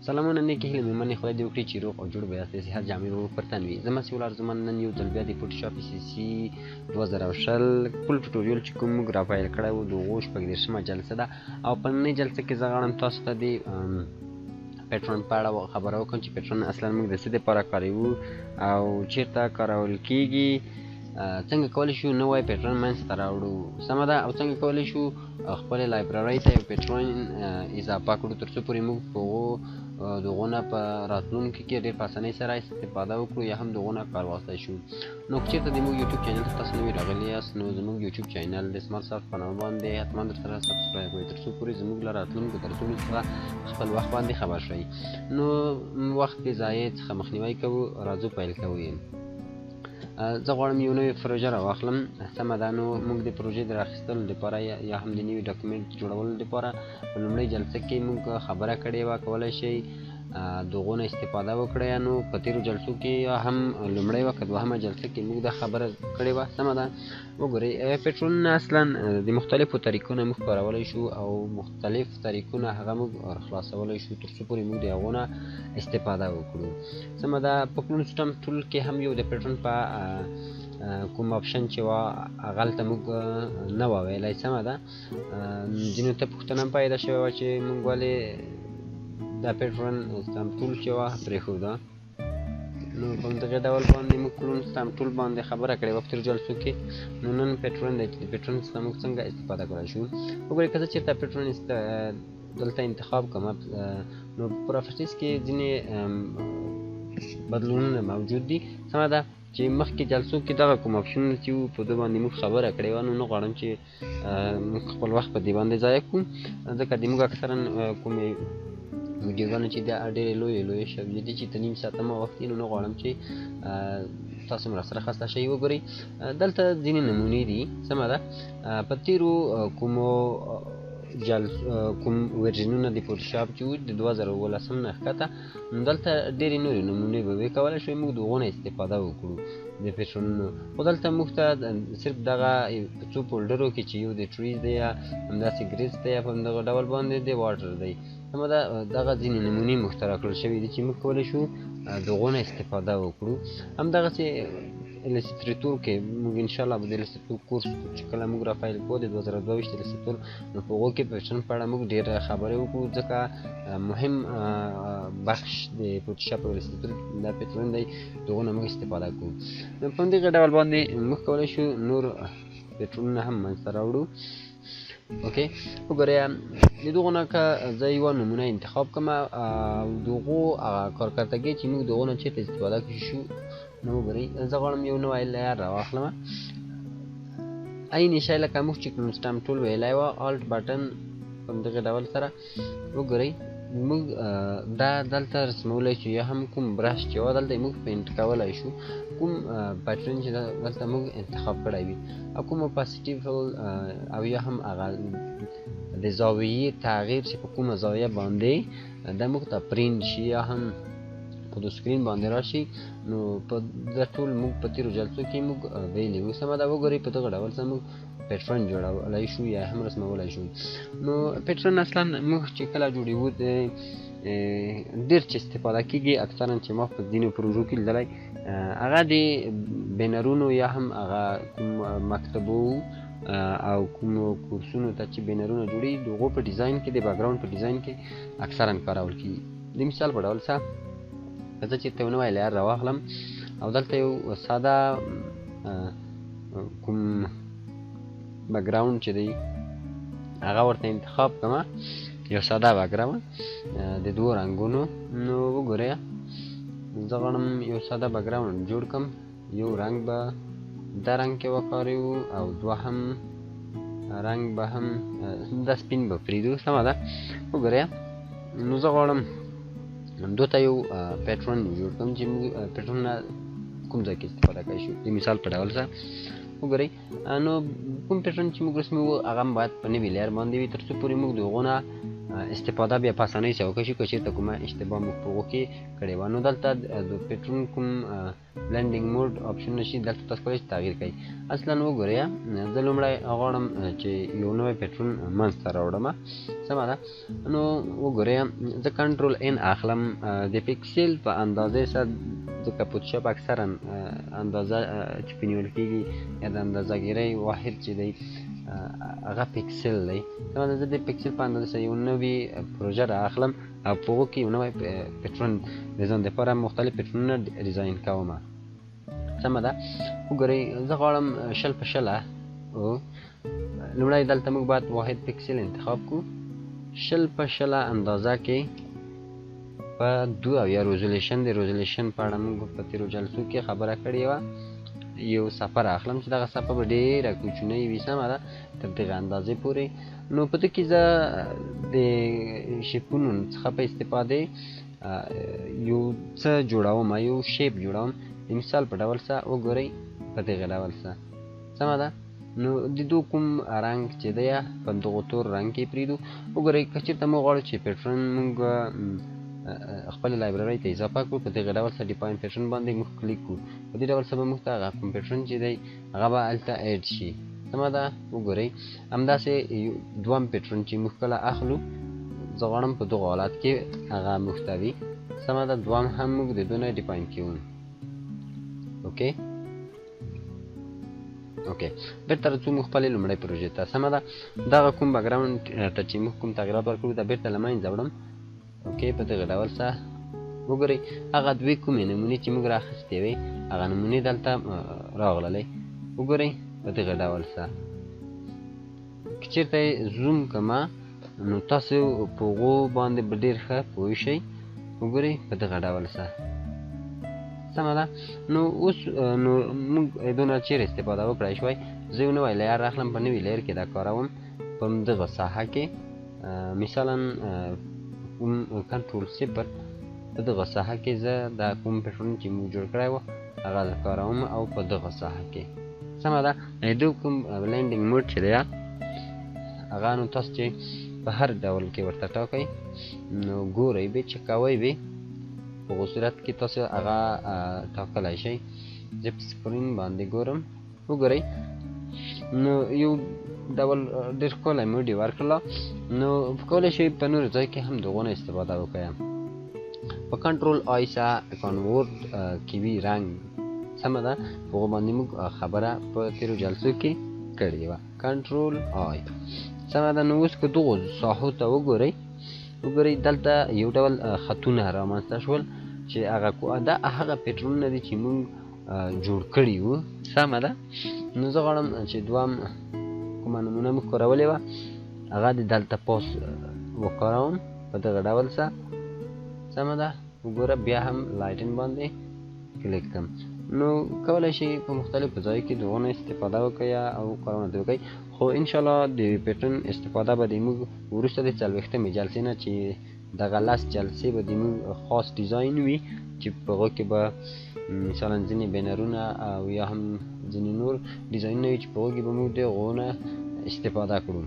سلامونه نیکې هیلې مې منې، خدای دې وکړي چې روغ او جوړ به یاست، د صحت جامې به مو پر تن وي. زه مسیح الله ارزومند نن یو ځل بیا د فوټوشاپ سی سی 2020 فول ټوټوریل چې کوم موږ را پیل کړی و د هغو 36مه جلسه ده، او په ننۍ جلسه کې زه غواړم تاسو ته د pattern په اړه خبره وکړم چې pattern اصلا موږ د څه دپاره کاروو او چیرته کارول کیږي، څنګه کولی شو نوی pattern منځته راوړو، سمه ده، او څنګه کولی شو خپلې library ته یو pattern اضافه کړو تر څو پورې موږ په هغو دغو نه په راتلونکي کې ډېر په اسانۍ سره استفاده وکړو یا هم دغو نه کار واخیستی شو. نو که چېرته د موږ یوټیوب channel ته تاسو نوي راغلي یاست، نو زموږ یوټیوب channel د سمارټ سافټ په نامه باندې حتما در سره subscribe کړئ تر څو پورې زموږ له راتلونکو درسونو څخه خپل وخت باندې خبر شئ. نو وخت د ضایع څخه مخنیوی کوو، راځو پیل کوو یې. زه غواړم یو نوې پروژه راواخلم، سمه ده. نو موږ د پروژې د راخیستلو دپاره یا هم د نوي document جوړولو دپاره په لومړۍ جلسه کې موږ خبره کړې وه، کولی شئ دغو نه استفاده وکړئ. نو په تېرو جلسو کې یا هم لومړۍ وه که دوهمه جلسه کې موږ دا خبره کړې وه، سمه ده. وګورئ pattern اصلا د مختلفو طریقو نه موږ کارولی شو او مختلف طریقونه هغه موږ خلاصولی شو تر څو پورې موږ د هغو نه استفاده وکړو، سمه ده. په clone stamp tool کې هم یو د pattern په کوم option چې وه هغلته موږ نه وه ویلی، سمه ده. ځینو ته پوښتنه هم پیدا شوې وه چې موږ ولې دا pattern stamp tool چې وه پرېښوده. نو په همدغه ډول باندې موږ clone stamp tool باندې خبره کړې وه په تېرو جلسو کې. نو نن pattern دی چې د pattern څخه موږ څنګه استفاده کړای شو. وګورئ که زه چېرته pattern دلته انتخاب کړم، نو properties کې ځینې بدلونونه موجود دي، سمه ده، چې مخکې جلسو کې دغه کوم option ونه چې وو په ده باندې موږ خبره کړې وه. نو نه غواړم چې موږ خپل وخت په دې باندې ضایع کړو، ځکه د موږ اکثرا کومې ویډیوګانې چې دا ډېرې لویې لویې شوې دي چې ته نیم ساعت هم وخت دي، نو نه غواړم چې تاسو هم راسره خسته شئ. وګورئ دلته ځینې نمونې دي، سمه ده. په تېرو کومو کوم version ونه د فوټوشاپ چې وو د 2017 نه ښکته، نو دلته ډېرې نورې نمونې به وې، کولی شوئ موږ د هغو نه استفاده وکړو د pattern ونو. خو دلته موږ ته صرف دغه په څو folder و کې چې یو د trees دی یا همداسې grass دی یا په همدغه ډول باندې د water دی، سمه ده، دغه ځینې نمونې موږ ته راکړل شوې دي چې موږ کولی شو د هغو نه استفاده وکړو. همدغسې Illustrator کې موږ انشاءالله به د Illustrator course چې کله موږ را پیل کړو د 2022 Illustrator، نو په هغو کې pattern په اړه موږ ډېره خبرې وکړو، ځکه مهم بخش د فوټوشاپ او Illustrator دا pattern دی، د هغو نه موږ استفاده کوو. نو په همدغه ډول باندې موږ کولی شو نور pattern ونه هم منځته راوړو. okay وګورئ د دغو نه که زه یوه نمونه انتخاب کړم او د هغو هغه کارکردګي چې موږ د هغو نه چېرته استفاده کړی شو، نو وګورئ زه غواړم یو نوی layer راواخلم. عین شی لکه موږ چې clone stamp tool ویلی وه، Alt button په همدغه ډول سره وګورئ موږ دا دلته رسمولی شو، یا هم کوم brush چې وه دلته موږ paint کولی شو، کوم pattern چې دلته موږ انتخاب کړی وي، او کوم opacity او یا هم هغه د زاویې تغییر چې په کومه زاویه باندې دا موږ ته پرینټ شي یا هم په د screen باندې راشي، نو په دا ټول موږ په تېرو جلسو کې موږ ویلي وو، سمه ده. وګورئ په دغه ډول سره موږ pattern جوړولی شو یا هم رسمولی شو. نو pattern اصلا موږ چې کله جوړوو ډېر چې استفاده کېږي اکثرا چې ما په ځینو پروژو کې لیدلی، هغه د banner ونو یا هم هغه کوم مکتبو او کومو کورسونو ته چې banner ونه جوړېږي د هغو په design کې، د background په design کې اکثرا کارول کېږي. د مثال په ډول څه که زه چېرته یو نوی layer راواخلم او دلته یو ساده کوم background چې دی هغه ورته انتخاب کړم، یو ساده background د دوو رنګونو. نو وګورئ زه غواړم یو ساده background جوړ کړم، یو رنګ به دا رنګ کې وکاروو او دوهم رنګ به هم دا سپین به پرېږدو، سمه ده. وګورئ نو زه غواړم دوی ته یو pattern جوړ کړم چې موږ pattern نه کوم ځای کې استفاده کولی شو. د مثال په ډول سره وګورئ نو کوم pattern چې موږ رسموو هغه هم باید په نوي layer باندې وي تر څو پورې موږ د هغو نه استفاده بیا په اسانۍ سره وکړای شو که چېرته کومه اشتباه موږ په هغو کې کړې وه. نو دلته د pattern کوم blending mode option شي دلته تاسو کولی شئ تغییر کړئ. اصلا وګورئ، زه لومړی غواړم چې یو نوی pattern منځته راوړم، سمه ده. نو وګورئ، زه control N اخلم د پیکسل په اندازې سره، ځکه Photoshop اکثرا اندازه چې په نیول کېږي یا د اندازه ګیرۍ واحد چې دی هغه پیکسل دی، سمه ده. زه د پیکسل په اندازه سره یو نوی پروژه را اخلم او په هغو کې یو نوی pattern د ځان دپاره مختلف pattern ونه design کوم، سمه ده. وګورئ، زه غواړم 20 په 20. لومړی دلته موږ باید واحد پیکسل انتخاب کړو. 20 په 20 اندازه کې په 72 resolution، د resolution په اړه موږ په تېرو جلسو کې خبره کړې وه. یو صفحه را اخلم چې دغه صفحه به ډېره کوچنۍ وي، سمه ده، تر دغه اندازې پورې. نو په دې کې زه د shape ونو څخه په استفادې یو څه جوړوم، یو shape جوړوم، د مثال په ډول سره. وګورئ، په دغه ډول سره، سمه ده. نو د دو کوم رنګ چې دی په دغو تور رنګ کې پرېږدو. وګورئ، که چېرته موږ غواړو چې pattern موږ خپلې library ته اضافه کړو، په دغه ډول سره define pattern باندې موږ کلیک کړو، په دې ډول سره به موږ ته هغه کوم pattern چې دی هغه به هلته add شي، سمه ده. وګورئ، همداسې دویم pattern چې موږ کله اخلو، زه غواړم په دغه حالت کې هغه موږ ته وي، سمه ده. دویم هم موږ د دوی نه define کوو. okay okay، بیرته راځو موږ خپلې لومړۍ پروژې ته، سمه ده. دغه کوم background ته چې موږ کوم تغییرات ورکړو دا بیرته له منځه وړم. okay، په دغه ډول سره وګورئ، هغه دوې کومې نمونې چې موږ راخیستې وې هغه نمونې دلته راغللې. وګورئ، په دغه ډول سره که چېرته یې zoom کړم نو تاسو په هغو باندې به ډېر ښه پوه شئ. وګورئ، په دغه ډول سره، سمه ده. نو اوس نو موږ دونه چیرې استفاده وکړای شوی، زه یو نوی layer راخلم، په نوي layer کې دا کاروم په همدغه ساحه کې، مثلا کوم کنټرول 0 په دغه ساحه کې زه دا کوم pattern چې موږ جوړ کړی و هغه زه کاروم او په دغه ساحه کې، سمه ده. د کوم blending mode چې دی هغه نو تاسو چې په هر ډول کې ورته ټاکئ نو ګورئ به چې کوئ به، په هغو صورت کې تاسو هغه ټاکلی شئ. زه په screen باندې ګورم، وګورئ، نو یو ډول ډېر ښکلی mode یې ورکړله. نو کولی شئ په نورو ځای کې هم د هغو نه استفاده وکړئ. په control I سره convert کوي رنګ، سمه ده. په هغو باندې موږ خبره په تېرو جلسو کې کړې وه، control I، سمه ده. نو اوس که دغو ساحو ته وګورئ، وګورئ دلته یو ډول خطونه رامنځته شول چې هغه دا هغه pattern ونه دي چې موږ جوړ کړي وو، سمه ده. نو زه غواړم چې دویم کومه نمونه موږ کارولې وه هغه د دلته پاس وکاروم په دغه ډول سره، سمه ده. وګوره، بیا هم lighten باندې کلیک کړم. نو کولی شئ په مختلفو ځایو کې د هغو نه استفاده وکړئ او کارونه ترې وکړئ. خو انشاءالله د pattern استفاده به د موږ وروسته د 40مې جلسې نه چې دغه 10 جلسې به د موږ خاص design وي چې په هغو کې به مثلا ځینې banner ونه او یا هم ځینې نور design ونه وي چې په هغو کې به موږ د هغو نه استفاده کړو.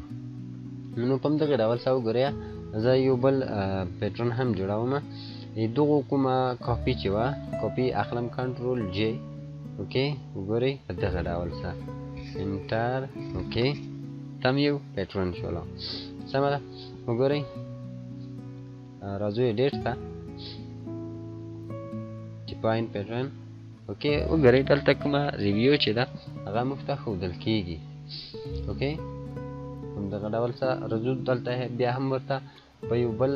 نو په همدغه ډول سره وګورئ، زه یو بل pattern هم جوړوم. دغو کومه کاپي چې وه کاپي اخلم، control J. okay، وګورئ په دغه ډول سره enter. okay، تم یو pattern شوله، سمه ده. وګورئ، راځو edit ته، define pattern. okay، وګورئ دلته کومه review چې ده هغه موږ ته ښودل کېږي. okay، همدغه ډول سره راځو دلته بیا هم ورته په یو بل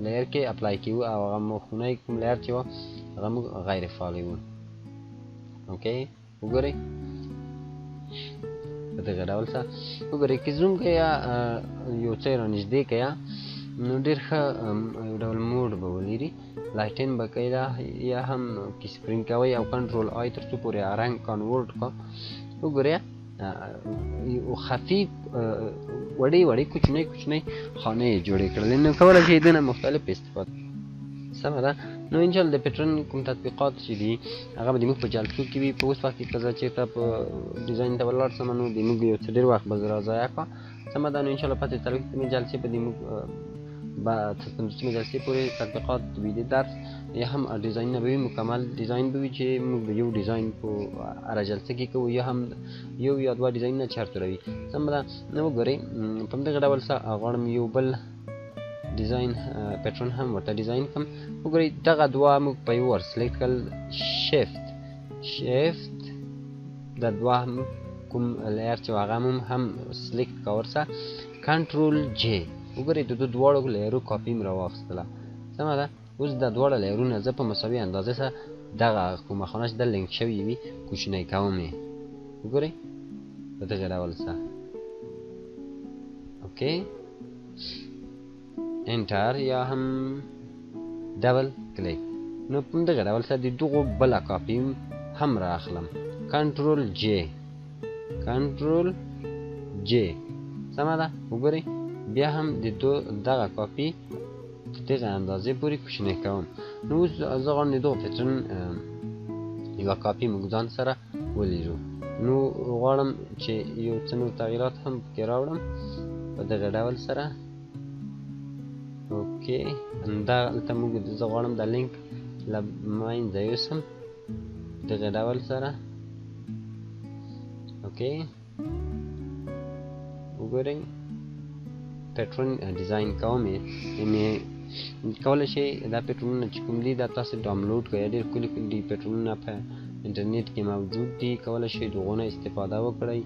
layer کې apply کوو او هغه مخونی کوم layer چې وه هغه موږ غیر فعالوو. okay، وګورئ په دغه ډول سره. وګورئ که zoom که یا یو څه رانږدې که یا نو ډېر ښه یو ډول mode به ولري. lighten به کوئ دا یا هم که screen کوئ او control I تر څو پورې رنګ convert کړه. وګورئ یو خفیف وړې وړې کوچنۍ کوچنۍ خانې یې جوړې کړلې، نو کولی شئ دنه مختلف استفاده، سمه ده. نو انشاءالله د pattern کوم تطبیقات چې دي هغه به د موږ په جلسو کې وي. په اوس وخت کې که زه چېرته په design ته ولاړ سم نو د موږ یو څه ډېر وخت به زه را ضایع کړم، سمه ده. نو انشاءالله پاتې 40مې جلسې به د موږ به تر 50 جلسې پورې تطبیقات وي د درس، یا هم ډیزاینونه به وي، مکمل ډیزاین به وي چې موږ به یو ډیزاین په هره جلسه کې کوو، یا هم یو یا دوه ډیزاینونه چرته راوي. سمه ده. نو وګورئ په همدغه ډول سره غواړم یو بل ډیزاین pattern هم ورته ډیزاین کړم. وګورئ دغه دوه موږ په یو ور select کړل، shift دا دوه کوم layer چې هغه موږ هم select کا ورسره control J. وګورئ د دواړو layer و کاپي مې راواخیستله. سمه ده. اوس دا دواړه layer ونه زه په مساوي اندازه سره دغه کومه خانه چې دا لینک شوي وي کوچنی کوم یې. وګورئ په دغه ډول سره. okay enter یا هم double click. نو په دغه ډول سره د دغو بله کاپي هم را اخلم، control J، control J. سمه ده. وګورئ بیا هم د دغه کاپي دغه اندازې پورې کوچنی کوم. نو اوس زه غواړم د دغو pattern یوه کاپي موږ ځان سره ولیرو. نو غواړم چې یو څه نور تغییرات هم پکې راوړم په دغه ډول سره. okay دلته موږ زه غواړم دا لینک له منځه یوسم دغه ډول سره. okay وګورئ pattern design کوم یې، یعنې کولی شئ دا pattern ونه چې کوم دي دا تاسو ډاونلوډ کړئ، ډېر ښکلي ښکلي pattern ونه په انټرنیټ کې موجود دي، کولی شئ د هغو نه استفاده وکړئ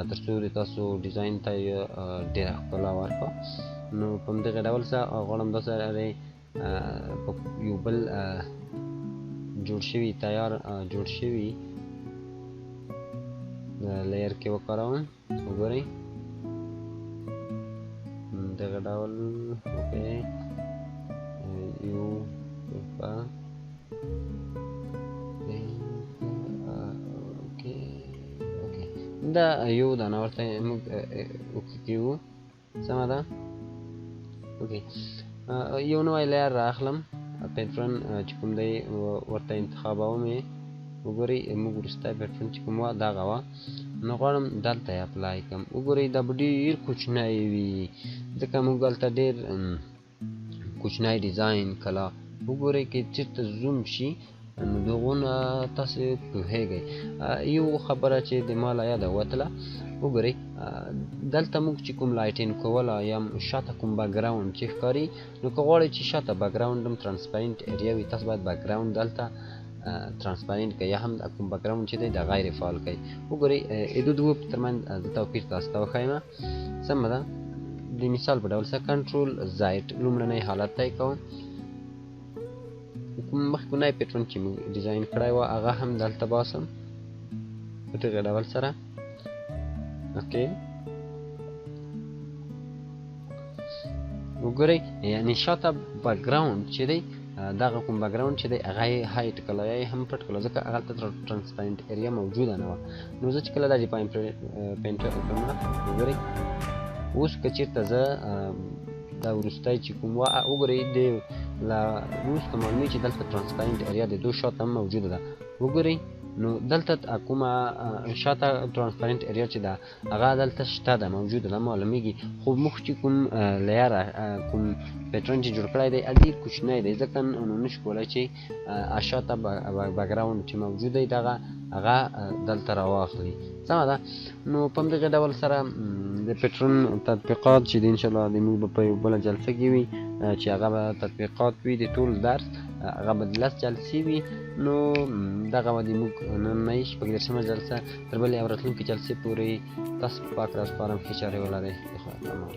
تر څو د تاسو ډیزاین ته یې ډېره ښکلا ورکړه. نو په همدغه ډول سره غواړم دا سره په یو بل جوړ شوي تیار جوړ شوي layer کې وکاروم. وګورئ دغه ډول. okay یو په okay okay دا یو دانه ورته موږ وکیو. سمه ده. okay یو نوی layer را اخلم، pattern چې کوم دی ورته انتخابوم یې. وګورئ موږ وروستی pattern چې کوم وه دغه وه، نو غواړم دلته یې apply کړم. وګورئ دا به ډېر کوچنی وي، ځکه موږ هلته ډېر کوچنی ډیزاین کله. وګورئ که چېرته zoom شي نو دغو نه تاسې پوهېږئ. یو خبره چې د ما له یاده وتله، وګورئ دلته موږ چې کوم lighting کوله یا شاته کوم background چې ښکاري، نو که غواړئ چې شاته background هم transparent area وي، تاسو باید background دلته transparent کړئ، یا هم کوم background چې دی دا غیر فعال کړئ. وګورئ د دوو ترمنځ زه توپیر تاسو ته وښایم. سمه ده. د مثال په ډول سره control Z لومړنی حالت ته یې کوم. کوم مخکینی pattern چې موږ ډیزاین کړی وه هغه هم دلته باسم په دغه ډول سره. okay وګورئ یعنې شاته background چې دی دغه کوم background چې دی هغه یې hide کړه یا یې هم پټ کړه، ځکه هغلته transparent area موجوده نه وه. نو زه چې کله دا define painter وکړم، وګورئ اوس که چېرته زه دا وروستی چې کوم وه، وګورئ د له وروسته معلومېږي چې دلته transparent area د دوو شاته هم موجوده ده. وګورئ نو دلته کومه شاته transparent area چې ده هغه دلته شته ده، موجوده ده، معلومیږي. خو موږ چې کوم layer کوم pattern چې جوړ کړی دی ډېر کوچنی دی، ځکه نو نشو کولی چې شاته background چې موجود دی دغه هغه دلته راواخلي. سمه ده. نو په همدغه ډول سره د pattern تطبیقات چې د انشاءالله د موږ به په یو بله جلسه کې وي چې هغه به تطبیقات وي د ټول درس، هغه به لس جلسې وي. نو دغه به د موږ نننۍ 36مه جلسه. تر بلې او راتلونکې جلسې پورې تاسو په پاک رب سپارم. ښې چارې ولرئ. د خدای په امان.